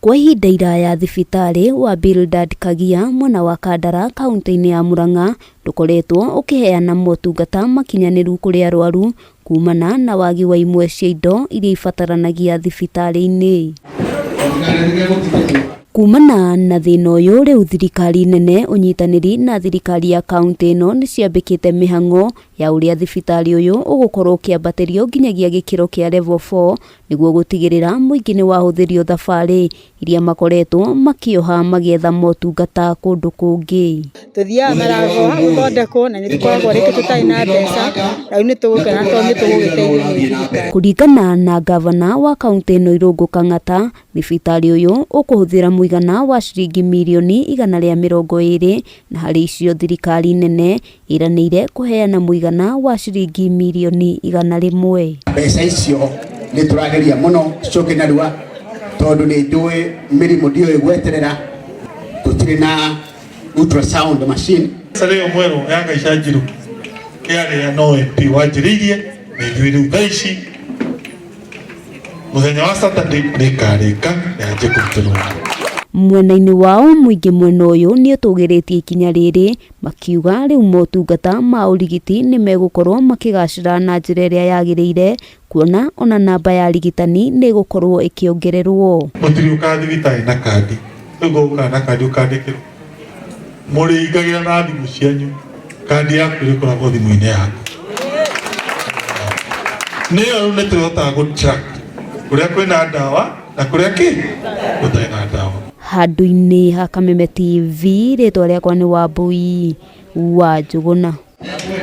Kwa ihinda iraya thibitarĩ wa Bildad Kagia mwena wa Kandara kaunti-inĩ ya Murang'a ndũkoretwo ũkĩheana motungata makinyanĩru kũrĩ arwaru kumana na wagi wa imwe cia indo iria ibataranagia thibitarĩ-inĩ. Kumana na thĩna ũyũ rĩu thirikari nene ũnyitanĩri na thirikari ya kaunti ĩno nĩ ciambĩkĩte mĩhang'o ya ũrĩa thibitarĩ ũyũ ũgũkorwo ũkĩambatĩrio nginyagia gĩkĩro kĩa level 4 nĩguo gũtigĩrĩra mũingĩ nĩ wahũthĩrio thabarĩ iria makoretwo makĩoha magĩetha motungata kũndũ kũngĩ. Tũthiaga Maragwa gũthondekwo na nĩ tũkoragwo rĩngĩ tũtarĩ na mbeca, na rĩu nĩ tũgũkena tondũ nĩ tũgũgĩteithio nĩ thirikari. Kũringana na ngavana wa kaunti ĩno Irũngũ Kang'ata, thibitarĩ ũyũ ũkũhũthĩra mũigana wa ciringi mirioni 120 na harĩ icio thirikari nene ĩranĩire kũheana mũigana wa ciringi mirioni 100. Mbeca icio nĩ tũrageria mũno cicoke narua tondũ nĩ njũĩ mĩrimũ ndiũĩ gweterera, tũtirĩ na ultrasound machine. Sare ĩyo mwerũ ya Gaica Njirũ yarĩ no MP wanjĩrĩirie na ithuĩ rĩu thaa ici mũthenya wa Saturday nĩ ĩkarĩka na yanjie kũrutĩrwo. Mwena-inĩ wao mũingĩ mwena ũyũ nĩ ũtũgĩrĩtie ikinya rĩrĩ makiuga rĩu motungata ma ũrigiti nĩ megũkorwo makĩgacĩra na njĩra ĩrĩa yagĩrĩire kuona ona namba ya arigitani nĩ ĩgũkorwo ĩkĩongererwo. Mũtiriũkaga thibitarĩ na kandi, rĩu gũkaga na kandi ũkandĩkĩrwo, mũrĩingagĩra na thimũ cianyu, kandi yaku ĩrĩkoragwo thimũ-inĩ yaku. Nĩyo rĩu nĩ tũrĩhotaga gũ track kũrĩa kwĩna ndawa na kũrĩa kĩ gũtarĩ na ndawa. Handũ-inĩ ha Kameme TV, rĩtwa rĩakwa nĩ Wambui wa Njũgũna.